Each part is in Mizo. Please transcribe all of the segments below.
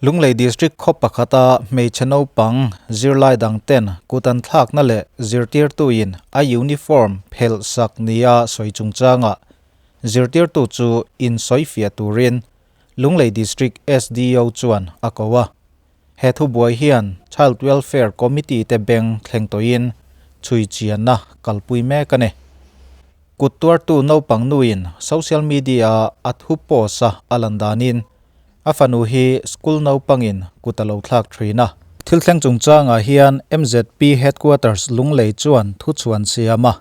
Lunglei District khaw pakhata hmeichhe naupang zirlai dang ten kut an thlakna leh zirtirtuin a uniform phelh sak nia sawi chungchangah zirtirtu chu insawifiah turin Lunglei District SDO chuan a ko a. He thubuai hian Child Welfare Committee te beng thleng tawhin chhui chianna kalpui mek a ni. Kut tuartu naupang nuin social media-a a thu post a a lan danin a fanu hi school naupangin kut a lo thlak thin a. Thil thleng chungchangah hian MZP Headquarters Lunglei chuan thuchhuan siam a.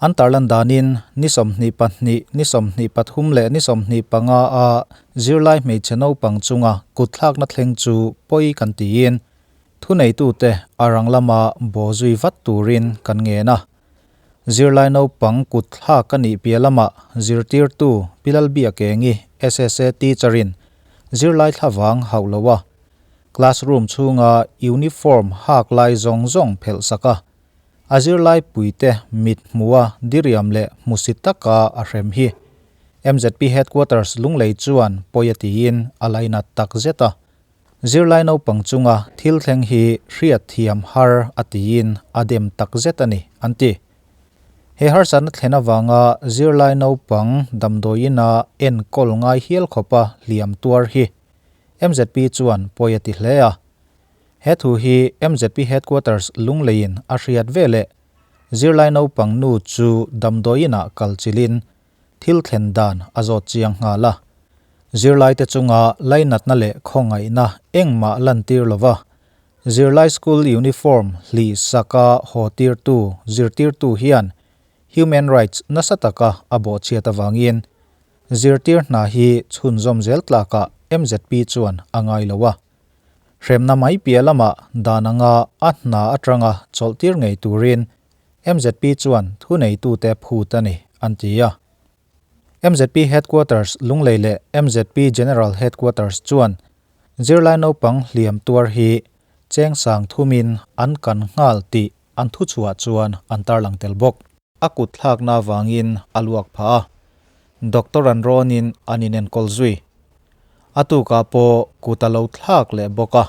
An tarlan danin ni 22, ni 23 leh ni 25 a zirlai hmeichhe naupang chunga kut thlakna thleng chu pawi kan tiin thuneitute a rang lama baw zui vat turin kan ngen a. Zirlai naupang kut thlak a nih piah lamah zirtirtu Pi Lalbiakengi, SSA teacher-in zirlai thlavang hauh lo a, classroom chhunga uniform hak lai zawng zawng phelh sak a, a zirlai puite mit hmuha diriam leh hmusit taka a hrem hi MZP Headquarters Lunglei chuan pawi a tiin a lainat tak zet a. Zirlai naupang chunga thil thleng hi hriat thiam har a tiin a dem tak zet a ni, an ti. He harsatna thlen avanga zirlai naupang damdawiina enkawl ngai hial khawpa hliam tuar hi MZP chuan pawi a ti hle a. He thu hi MZP Headquarters Lungleiin a hriat veleh zirlai naupang nu chu damdawiinah kal chilhin thil thlen dan a zawt chiang nghal a. Zirlaite chunga lainatna leh khawngaihna engmah lantir lova zirlai school uniform hlih saka haw tirtu zirtirtu hian human rights nasa taka a bawhchhiat avangin zirtir hna hi chhunzawm zel tlakah MZP chuan a ngai lo a. Hremna mai piah lamah dan anga a hna atanga chawlhtir ngei turin MZP chuan thuneitute phut a ni, an ti a. MZP Headquarters Lunglei leh MZP General Headquarters chuan zirlai naupang hliam tuar hi cheng sang thumin an kan nghal tih an thuchhuah chuan an tarlang tel bawk. A kut thlakna avangin a luak phah a, doctor an rawnin an inenkawl zui. A tukah pawh kut a lo thlak leh bawk a.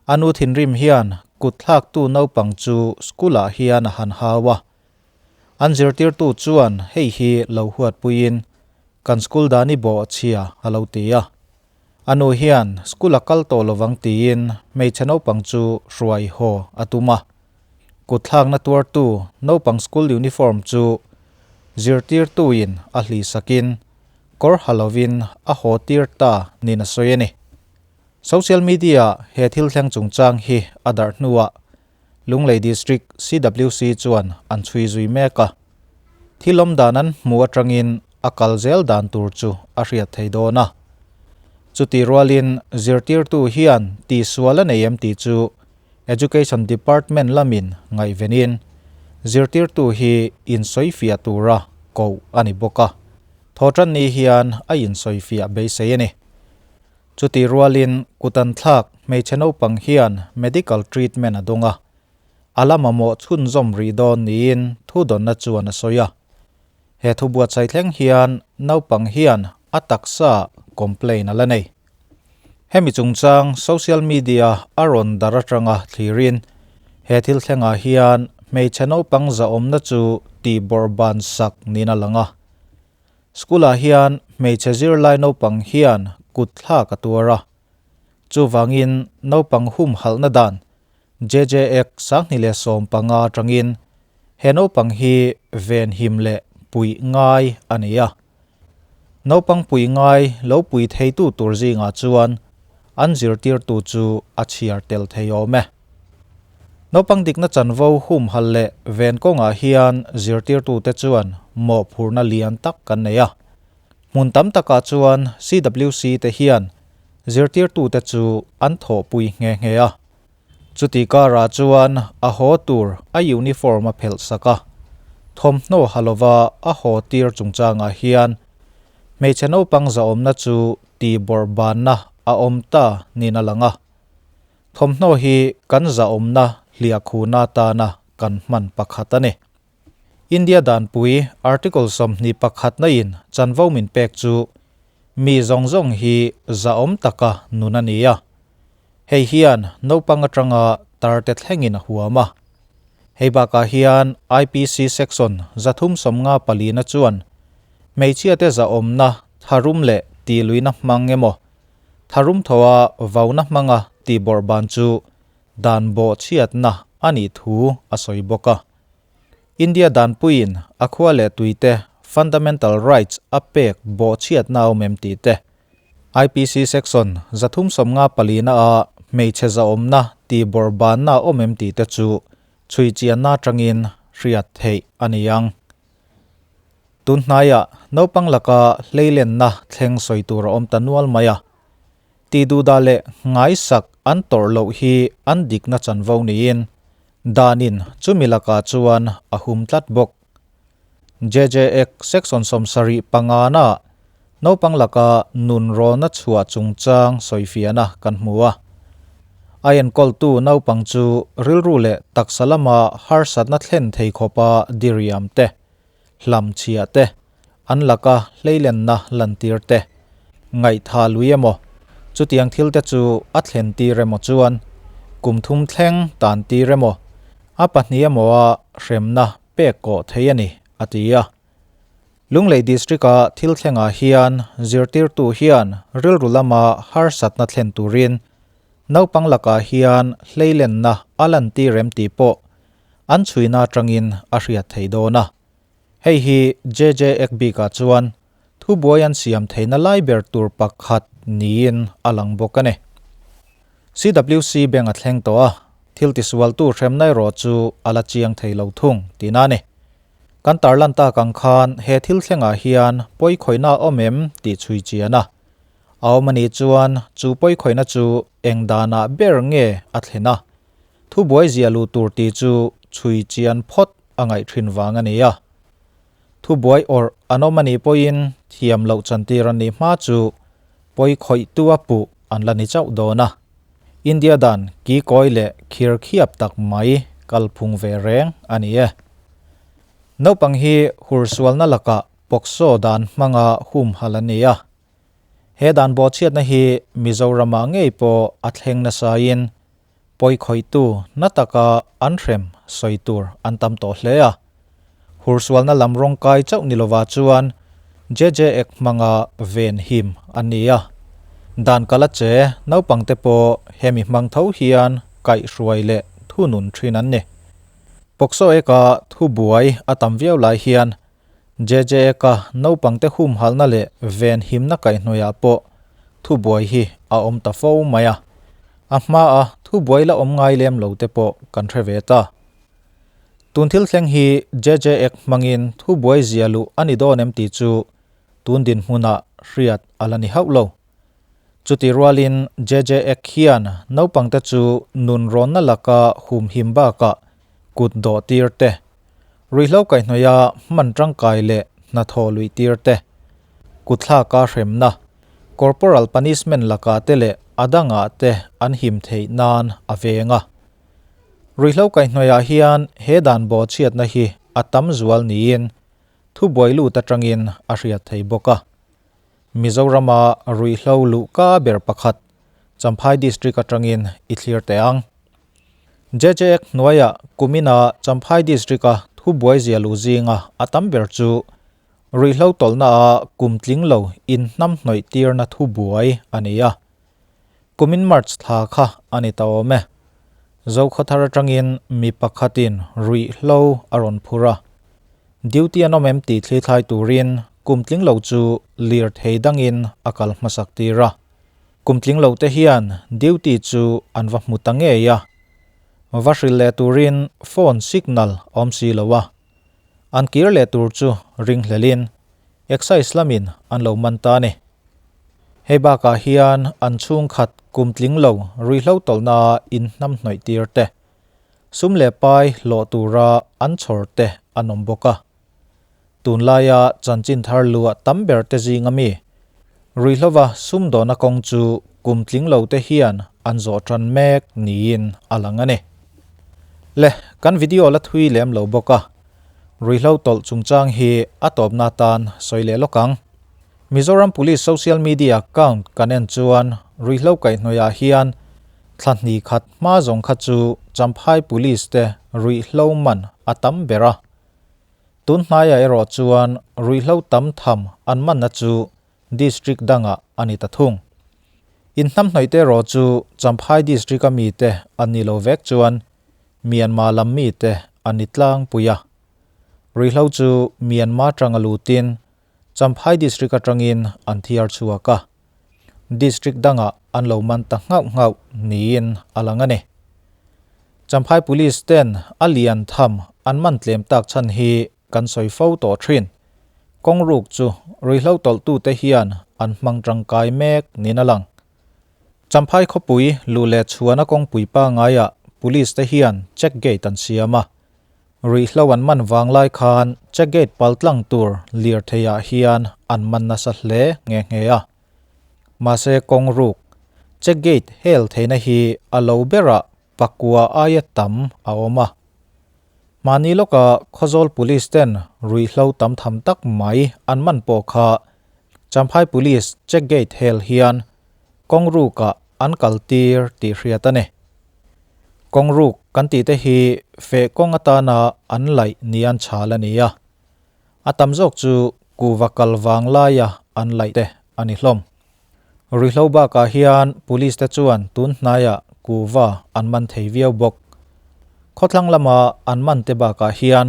A nu thinrim hian kut thlaktu naupang chu school ah hian a han hau a. An zirtirtu chuan hei hi lo huatpuiin kan school dan i bawh chhia a lo ti a. A nu hian school a kal tawh lovang tiin hmeichhe naupang chu hruai haw a tum a. Kut thlakna tuartu naupang school uniform chu zirtirtuin a hlihsakin kawr ha lovin a haw tir ta niin a sawi a ni. Social media-ah he thil thleng chungchang hi a darh hnuah Lunglei District CWC chuan an chhui zui mek a. Thil awm dan an hmuh atangin a kal zel dan tur chu a hriat thei dawn a. Chutih rualin zirtirtu hian tihsual a nei em tih chu Education Department lamin ngaihvenin zirtirtu hi insawifiah tura koh a ni bawk a. Thawhtan ni hian a insawifiah beisei a ni. Chutih rualin kut an thlak hmeichhe naupang hian medical treatment a dawng a, a la mamawh chhunzawm rih dawn niin thudawnna chuan a sawi a. He thu buatsaih thleng hian naupang hian a taksa complain a la nei. Hemi chungchang social media a rawn dar atanga thlirin he thil thlengah hian hmeichhe naupang zahawmna chu tihbawrhban sak niin a lang a. School-ah hian hmeichhe zirlai naupang hian kut thlak a tuar a. Chuvangin naupang humhalhna dan JJX 2015 atangin he naupang hi venhim leh puih ngai a ni a. Naupang puih ngai lo pui theitu tur zingah chuan an zirtirtu chu a chhiar tel thei awm e. Naupang dikna chanvo humhal leh ven kawngah hian zirtirtute chuan mawhphurhna lian tak kan nei a. Hmun tam takah chuan CWC te hian zirtirtute chu an thawhpui nghe nghe a. Chuti karah chuan a haw tur a uniform a phelh sak a. Thawmhnaw ha lova a haw tir chungchangah hian hmeichhe naupang zahawmna chu tihbawrhbanna a awm ta niin a lang a. Thawmhnaw hi kan zahawmna hliahkhuna atana kan hman pakhat a ni. India danpui Article 21 na in chanvo min pek chu mi zawng zawng hi zahawm taka nun a ni a. Hei hian naupang atanga tar te thlengin a huam a. Hei bakah hian IPC Section 354 na chuan hmeichhiate zahawmna tharum leh tihluihna hmang emaw, tharum thoa vauna hmanga tihbawrhban chu dan bawhchhiatna a nih thu a sawi bawk a. India danpuiin a khua leh tuite fundamental rights a pek bawhchhiatna a awm em tih te, IPC Section 354 na a hmeichhe zahawmna tihbawrhbanna a awm em tih te chu chhui chianna atangin hriat theih a ni ang. Tun hnaiah naupang laka hleilenna thleng sawi tur a awm ta nual mai a. Tihduhdah leh ngaisak an tawrh loh hi an dikna chanvo niin danin chumi lakah chuan a hum tlat bawk. JJX Section 75 na naupang laka nun rawna chhuah chungchang sawifiahna kan hmu a. A enkawltu naupang chu rilru leh taksa lama harsatna thlen thei khawpa diriam te, hlamchhiah te, an laka hleilenna lantir te, ngaihtha lui emaw, chutiang thil te chu a thlen tir emaw chuan kum thum thleng tan tir emaw, a pahnih emaw a hremna pek kawh thei a ni, a ti a. Lunglei District-a thil thlengah hian zirtirtu hian rilru lama harsatna thlen turin naupang lakah hian hleilenna a lantir em tih pawh an chhuina atangin a hriat thei dawn a. Hei hi JJ Ek bikah chuan thubuai an siam theihna lai ber tur pakhat niin a lang bawk a ni. CWC bank a thleng tawh a, thil tisualtu hremna erawh chu a la chiang thei lo thung tihna a ni. Kan tarlan tak ang khan he thil thlengah hian pawikhawihna a awm em tih chhui chian a. A awm a nih chuan chu pawikhawihna chu eng danah ber nge a thlen a, thubuai zia luh tur tih chu chhui chian phawt a ngaih thin vang a ni a. Thubuai awrh an awm a nih pawhin thiam loh chantir an nih hma chu pawikhawihtu a puh an la ni chauh dawn a. India dan ki kawi leh khir khiap tak mai kalphung ve reng a ni e. Naupang hi hursualna lakah POCSO dan hmanga humhalh an ni a. He dan bawhchhiatna hi Mizoramah ngei pawh a thleng nasain pawikhawihtu na taka an hrem sawi tur an tam tawh hle a. Hursualna lam rawngkai chauh ni lovah chuan JJ Ek hmanga ven him an ni a. Dan kala che naupangte pawh hemi hmang tho hian kaihhruai leh thunun thin an ni. POCSO Ek-a thubuai a tam viau lai hian JJ Ek-a naupangte humhalhna leh ven himna kaihhnuaiah pawh thubuai hi a awm ta fo mai a. A hmaa thubuai la awm ngai lem lo te pawh kan hre ve ta. Tun thil thleng hi JJ Ek hmangin thubuai zia luh a ni dawn em tih chu tun dinhmunah hriat a la ni hauh lo. Chuti rualin JJ Ek hian naupangte chu nunrawnna laka humhim bakah kut dawh tir te, ruihhlo kaihhnawih a hman tangkai leh hnathawh luih tir te, kutthlaka hremna, corporal punishment lakah te leh a dangah te an him theih nan a veng a. Ruihhlo kaihhnawihah hian he dan bawhchhiatna hi a tam zual niin thubuai lut atangin a hriat thei bawk a. Mizorama ruihhlo luhka ber pakhat Champhai District atangin i thlir teh ang. JJX hnuaiah kumina Champhai District-a thubuai zia luh zinga a tam ber chu ruihhlo tawlhna-a kum tling lo inhnamhnawih tirna thubuai a ni a. Kumin March thla kha a ni ta awm e. Zokhawthar atangin mi pakhatin ruihhlo a rawn phur a. Duty an awm em tih thlithlai turin kum tling lo chu lirthei dangin a kal hmasak tir a. Kum tling lo te hian duty chu an va hmu ta ngei a. Va hrilh leh turin phone signal awm si lo a. An kir leh tur chu ringhlelin Excise lamin an lo man ta a ni. Hei bakah hian an chhungkhat kum tling lo ruihhlo tawlhna in hnamhnawih tir te, sum leh pai hlawh tura an chhawr te an awm bawk a. Tunlaia chanchin thar luah tam ber te zinga mi ruihhlova sumdawhna kawng chu kum tling lo te hian an zawh tan mek niin a lang a ni. Le, kan video la thui lem lo bawk a, ruihhlo tawlh chungchang hi a tawpna atan sawi leh lawk ang. Mizoram Police social media account kan en chuan ruihhlo kaihhnawihah hian Thla hnih khat hma zawng kha chu Champhai Police te ruihhlo man a tam ber a. Tun hnaiah erawh chuan ruihhlo tam tham an manna chu District dangah a ni ta thung. Inhnamhnawih te erawh chu Champhai District a mite an ni lo vek chuan Myanmar lam mite an ni tlangpui a. Ruihhlo chu Myanmar tanga lutin Champhai District atangin an thiar chhuak a. District dangah an lo man ta nghauh nghauh niin a lang a ni. Champhai Police ten a lian tham an man tlem tak chhan hi kan sawi fo tawh thin. Kawng ruk chu ruihhlo tawlhtute hian an hmang tangkai mek niin a lang. Champhai khawpui luh leh chhuana kawngpui pangaiah Police te hian check gate an siam a. Ruihhlo an man vang lai khan check gate pal tlang tur lirthei ah hian an man nasa hle nghe nghe a. Mahse kawng ruk check gate hel theihna hi a lo berah pakua aia tam a awm a. Mahni lawka Khawzawl Police ten ruihhlo tam tham tak mai an man pawh kha Champhai Police check gate hel hian kawng rukah an kal tir tih hriat a ni. Kawng ruk kan tih te hi feh kawng atana an laih ni an chhal a ni a. A tam zawk chu kuhva kal vang laia an laih te a ni hlawm. Ruihhlo bakah hian police te chuan tun hnaiah kuhva an man thei viau bawk. Khawthlang lama an man te bakah hian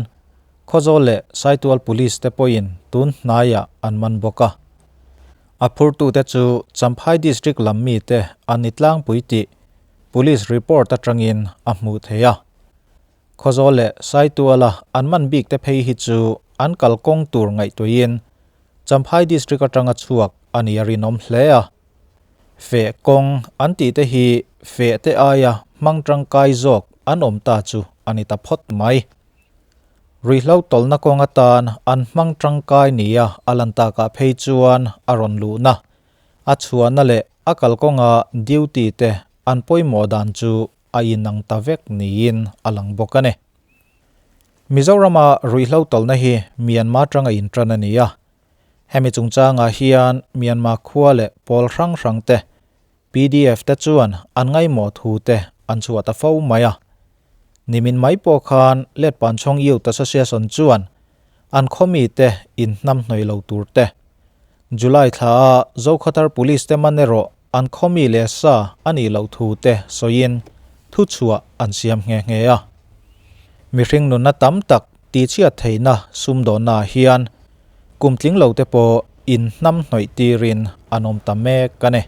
Khawzawl leh Saitual police te pawhin tun hnaiah an man bawk a. A phurtute chu Champhai District lam mite an ni tlangpui tih Police report atangin a hmuh theih a. Khawzawl leh Saituala an man bik te phei hi chu an kalkawng tur ngaihtuahin Champhai District atanga chhuak a ni a rinawm hle a. Feh kawng an tih te hi feh te aia hmang tangkai zawk an awm ta chu a ni ta phawt mai. Ruihhlo tawlhna kawng atan an hmang tangkai nia a lan takah phei chuan a rawn luhna, a chhuahna leh a kalkawnga duty te an pawimawh dan chu a inang ta vek niin a lang bawk a ni. Mizorama ruihhlo tawlhna hi Myanmar tanga intan a ni a, hemi chungchangah hian Myanmar khua leh pawl hrang hrang te Pdf te chuan an ngaihmawh thu te an chhuah ta fo mai a. Nimin mai pawh khan Letpanchhawng Youth Association chuan an khawmi te in hnam hnawih lo tur te, July thla a Zokhawthar Police te man erawh an khawmi leh sa a nih loh thu te sawiin thuchhuah an siam nghe nghe a. Mihring nunna tam tak tihchhiat theihna sumdawnna ah hian kum tling lo te pawh in hnam hnawih tirin an awm ta mek a ni.